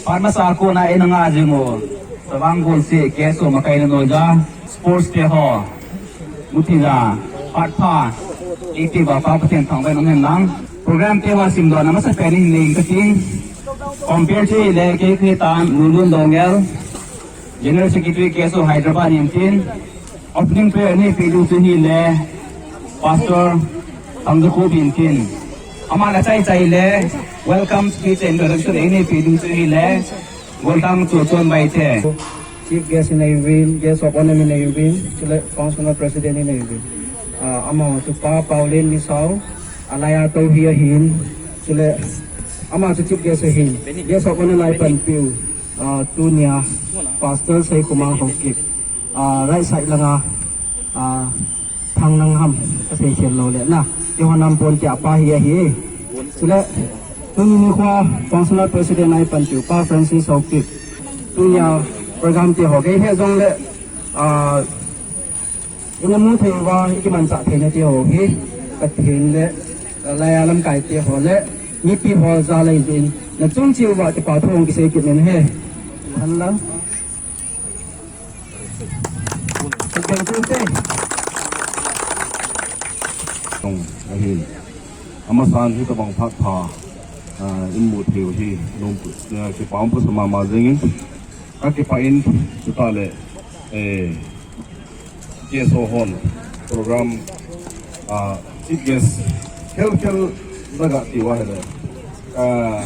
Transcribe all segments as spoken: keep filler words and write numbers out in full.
Phat masa kona eina ngah jing u, Chavang Golseh K S O makaina noiya, sports te ho, mutia, phat pha, iti ba Pa Pathen thangvah in um hen lang. Program te ho simdohna masapen in nei kating. Compere chu hile, kei kreitan Lulun Dongel, General Secretary K S O Hyderabad in tin. Opening prayer eina peh diu chu hile, Pastor Thangjakhup in tin. Aman achai chai le, welcome speech introduction eina peh diu chu hile, Goltang Chochon Baite. Chief guest in eina uvin, guest of honor in eina uvin, chule functional president in eina uvin. Ah, amaho chu Pa Paulin Misao, alai a tou hi ahin, chule ama chu chief guest ahin. Guest of honor lai panpiu, ah, tunia Pastor Seikhomang Haokip, ah, right side langa, ah, Thangnangham, kasei khel lou le na. Keiho nampon tia pa hi ahi. Chule, tuni nikho functional president lai panpiu Pa Francis Haokip. Tunia program te ho kei he jongle, ah, ina mu thei uva, ikimanchah theina te ho hi, Pathen le, ah, laiya lamkai te ho le, mipi ho jal ahi jeh in, nachung cheh uva kipa thu hung kisei kit in ahi. Hen lang. Tong ahi. Amasan hitobang phat pha, ah, imu thei u hi, nom pu, ah, kipa um pusa mama jengin. Kakipah in, chutah le, eh, K S O hon program, ah, chief guest khel khel jaga tiu ahile, ah,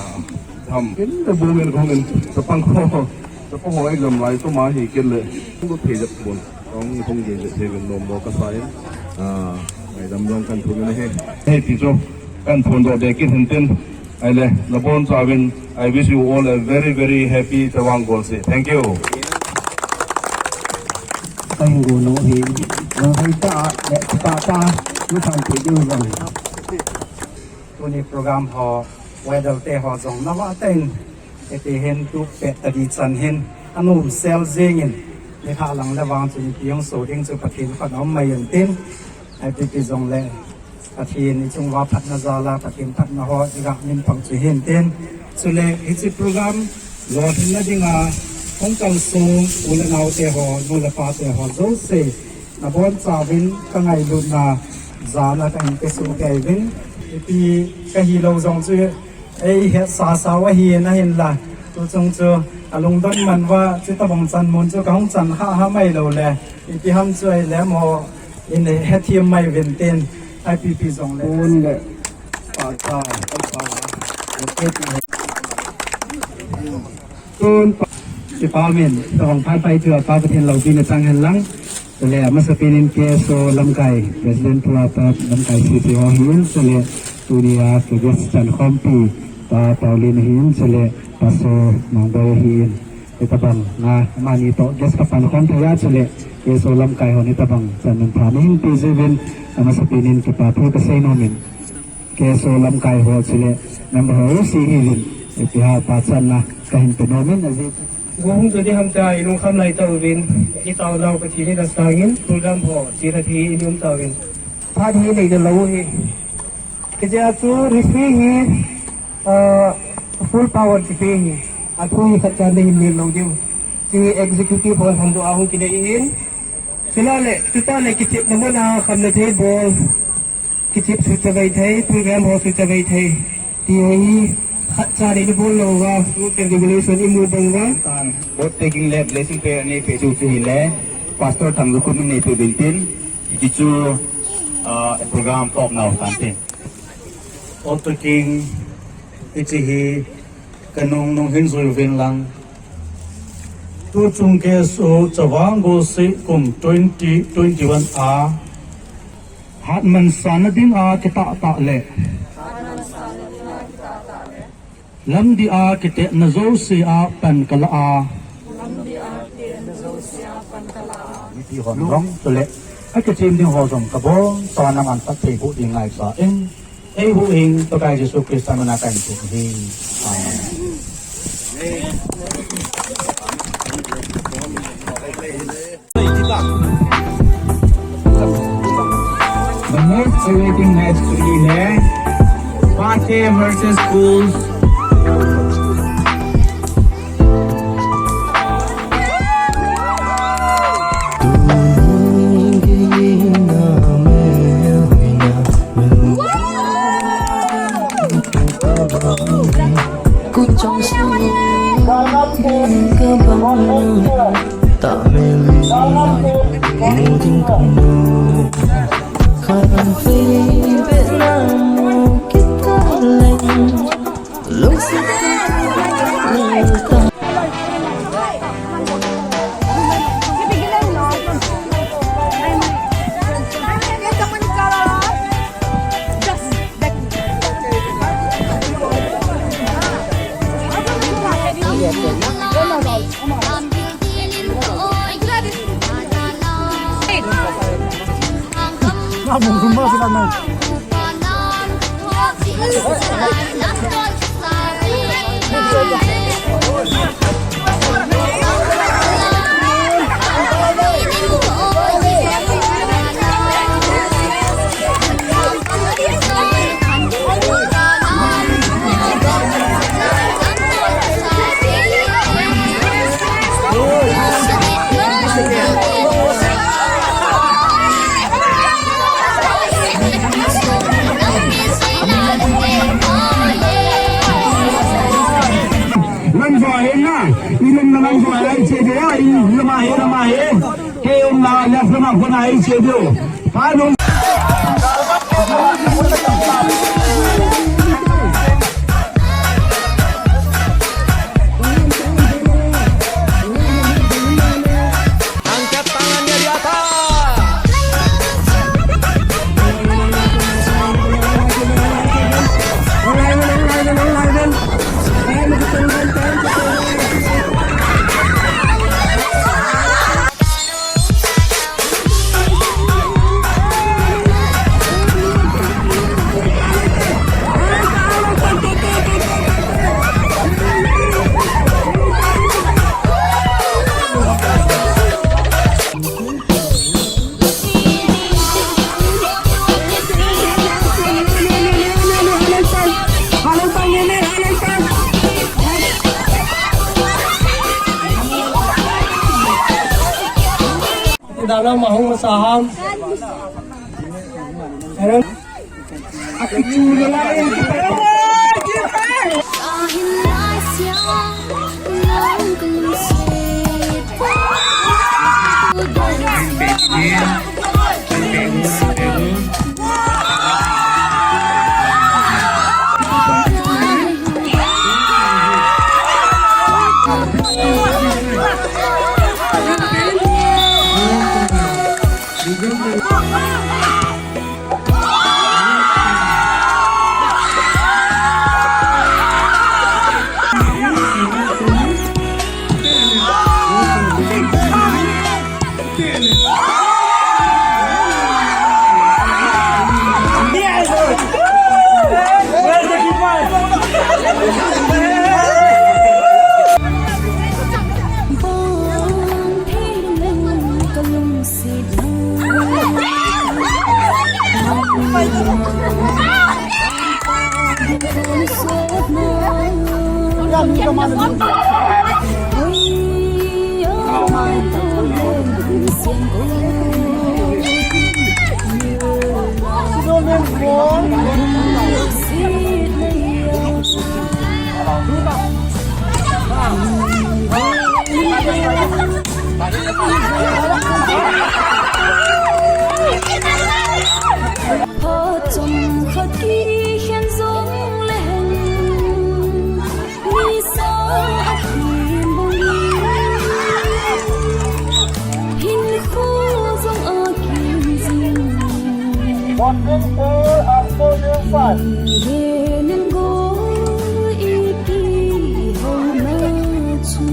tham kin le bungin khongin chapang ho, chapang ho exam lai tuma hi kin le bu thei jep bun. Kong kong je je thei vin nom mo kasa in, ah, ngaidam jong kan thum in ahi. Hiti chu kan phondoh be kit hin tin. Ahile, nabonchauvin, I wish you all a very, very happy Chavang Golseh. Thank you. Kahin gon u ahi, nang hoi ta, le, ta, ta, nusan ti diu lang. Tuni program ho, weather te ho jong nava tah in, iti hin tu pet tadi chan hin, anom sel jengin, nikho lang le vang chu ipi hung so ding chu Pathen phatna um mai in tin, ipi pi jongle, Pathen i chung uva phatna jal a, Pathen phatna ho i gah min phong chu hin tin. Chule, hiche program lolhinna dinga hung kalsong u le nao te ho, nu le pa te ho jouse, nabonchauvin ka ngailutna jal a kahin pesuh kei uvin. Ipi kahi lou jong chu, ei hetsah sau ahi nahin la. Tuchung chu, alungdon man uva, chutobang chan mun chu kahung chan hah hah mai lou le. Ipi ham chu ahile mo, in hethem mai uvin tin, ipi pi jongle. Pon le, pa ta, pa ta. Tun pa, kipa min, tobang phat pai chu Pa Pathen loupina chang hen lang. Chule amasapen in K S O lamkai, President pu apat, lamkai C C ho ahin, chule tunia ka guest chankhompi, Pa Paulin ahin, chule Pastor Mangboi ahin. Hitabang a, amani toh guest kapan khom thei a, chule K S O lamkai hon hitabang chan manpha nahin pe jiuvin, amasapen in kipa thu kasei nom in, K S O lamkai ho chule member ho jouse hiuvin, ipi ham pachatna kahin pe nom in, ajeh chu. Go hung jo ding ham tia i lungkham lai tauvin, i taonau Pathen in asangin, program ho chena thei in i um tauvin. Phat hi nei talou hi. Kei jeh a chu referee hi, ah, full power kipe hi. Athu hi khatcha nahin nel lou diu. Chu executive hon handoh a hung kinei ahin. Chule le, chutah le kichepna mun a khamna thei bol. Kichep suhchavai thei, program ho suhchavai thei. Ti hi khatcha nei bol lou uva, rules and regulation i mu bang uva. Tan, vote taking le blessing prayer nei pe diu chu hile, Pastor Thangjakhup in nei pe uvin tin. Hichu, ah, program topnau tan tin. Old Peking, hiche hi kanung nung hin jui uvin lang. Tuchung K S O Chavang Golseh kum twenty twenty-one a, hatman sanna dinga kitah tah le. Lamdih a kitetna jouse a pan kalah a. Mipi hon jong chule, akichem ding ho jong kabonchauvin aman phat thei boh ding ngaisah in, eihuhhing Pakai Jesu Christa mina kahin thum ahi. Amen. The most awaiting match today hai Pathum versus Schools. Lamjo ahi na, ilum na lamjo ahi, che de ya, ilum ahi, ilum ahi. He um na, left na, kona ahi, che de. Pa nung. Angkat tangannya di atas. Dana mahung saham. Pha chomkhat kikhen jongleng, mi sang a kim bangin, hinkho jong a kim jing. Len in go i kihou na chu.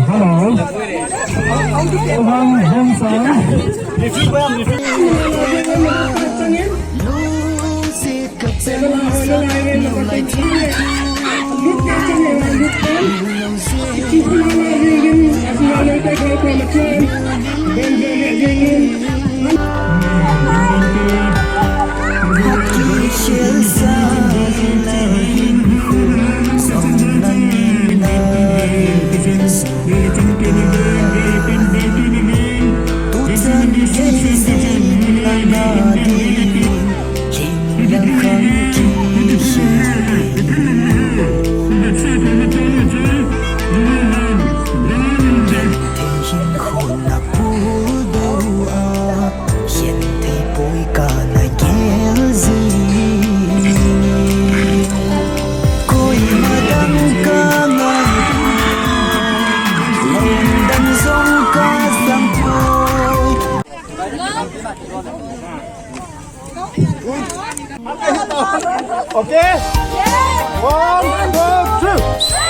Hello. Ohang Hong Sang. Okay? One, two, three.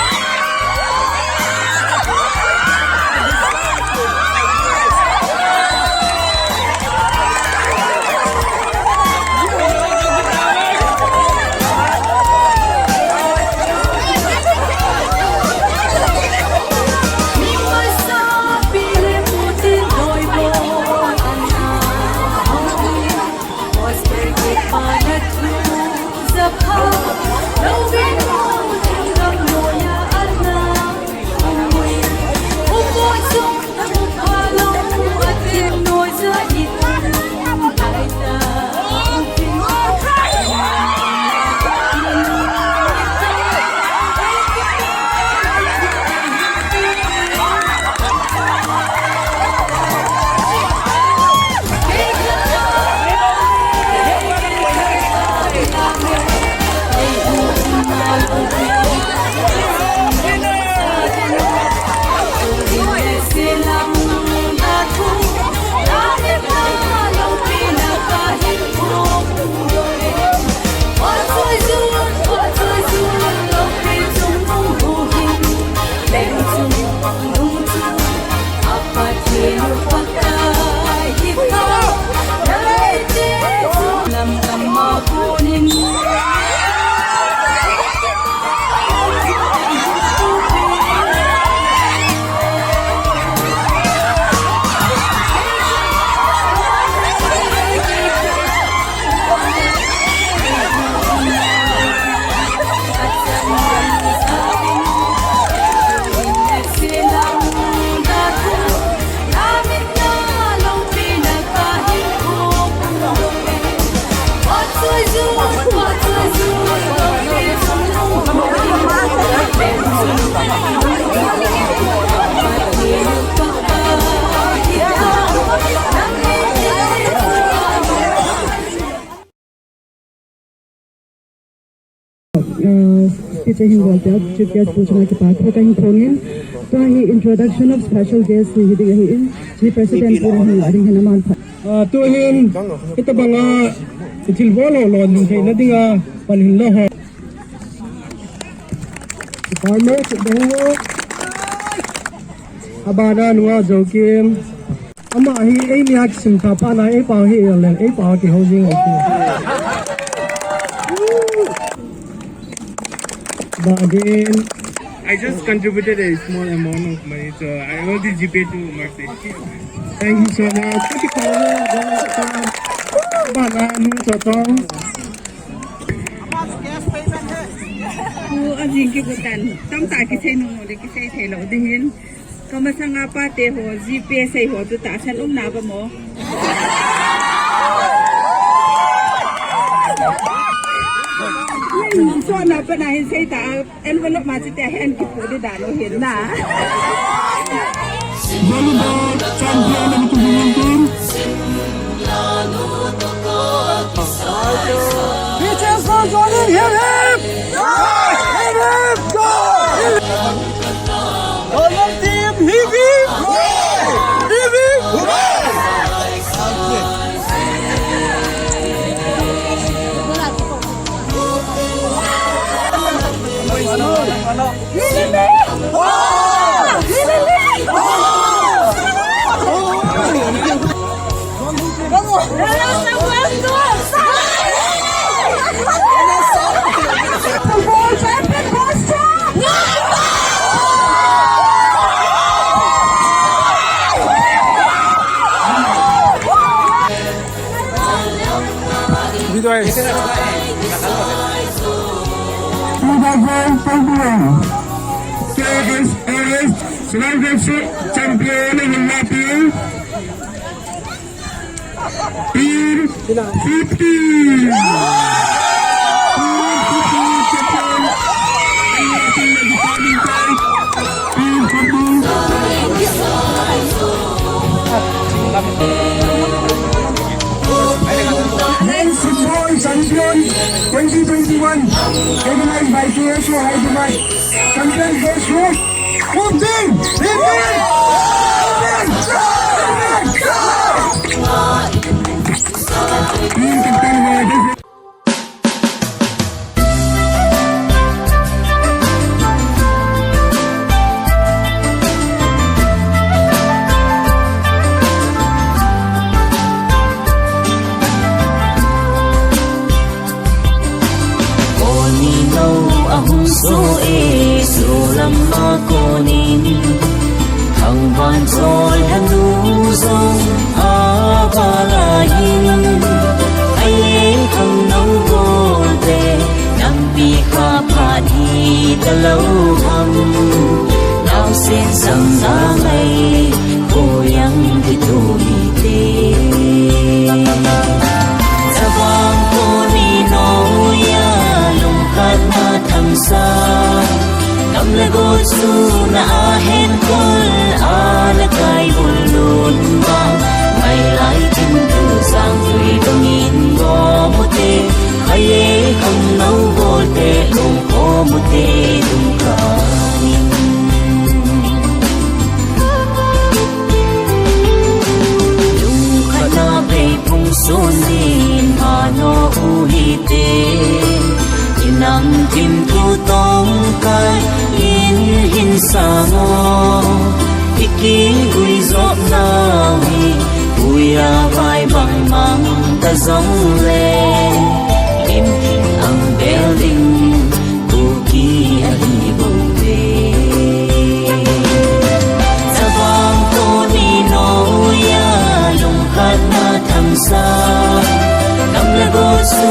Uh, speech ahin bol tia, Chief Guest pu chunga kipa thu kahin phong in, tua hi introduction of special guest hi ding ahin, hi President pu hin ading hin aman pha. Ah, tu hin, hitabanga, i thilbol lou lou ding theina dinga, pan hin la ho. Department, abana nunga Joakim. Ama hi, ei mi hak sim ta pa na, ei pa hi, ei le, ei pa ki ho jing, okay. Ba again. I just contributed a small amount of money, so I owe the GPay to Mercy. Thank you so much. Thank you, Father. Ba na, nu, so, tong. Ku ajing ki kutan. Tamtah kisei nung le kisei thei lou ding hin. Kamasanga pate ho, GPay sei ho chu tahsan um na ba mo? Sona pa na hin sei ta, envelope ma chu te hen kipu di dan u hin na. Volleyball champion of two thousand nineteen. Teachers for joining, hip hip! Hip hip! Go! Volleyball team, hip hip! Hip hip! Guys. Two thousand twenty-one. Service, service, service champion in Latin. Team fifty. Team fifty champion. Team fifty. Men's Football Champion twenty twenty-one, recognized by K S O Hyderabad. Champion goes to Pupin! Pupin! Pupin! Ama konin thangvah chol hanu jong aval ahin, ai khangnou bolte nampi kha phat hi talou ham. Naosen sang na ngai ko yang kitu hi te. Chavang ko ni noya lungkhat na thamsa, kam le go chu na ahen kol a na kai bul lut ma. Mai lai tin tu sang tui bangin go mute, khai e khangnou bolte lung ko mute lung ka. Lungkhat na bei phung sun din ano u hi te. Inam tim tu tong kai in hin sango. Iki ui zop na ui ui a vai bang mang ta zong le. Im kin ang bel ding Kuki ahi bou ve. Chavang ko ni noya lungkhat na thamsa, kam le go chu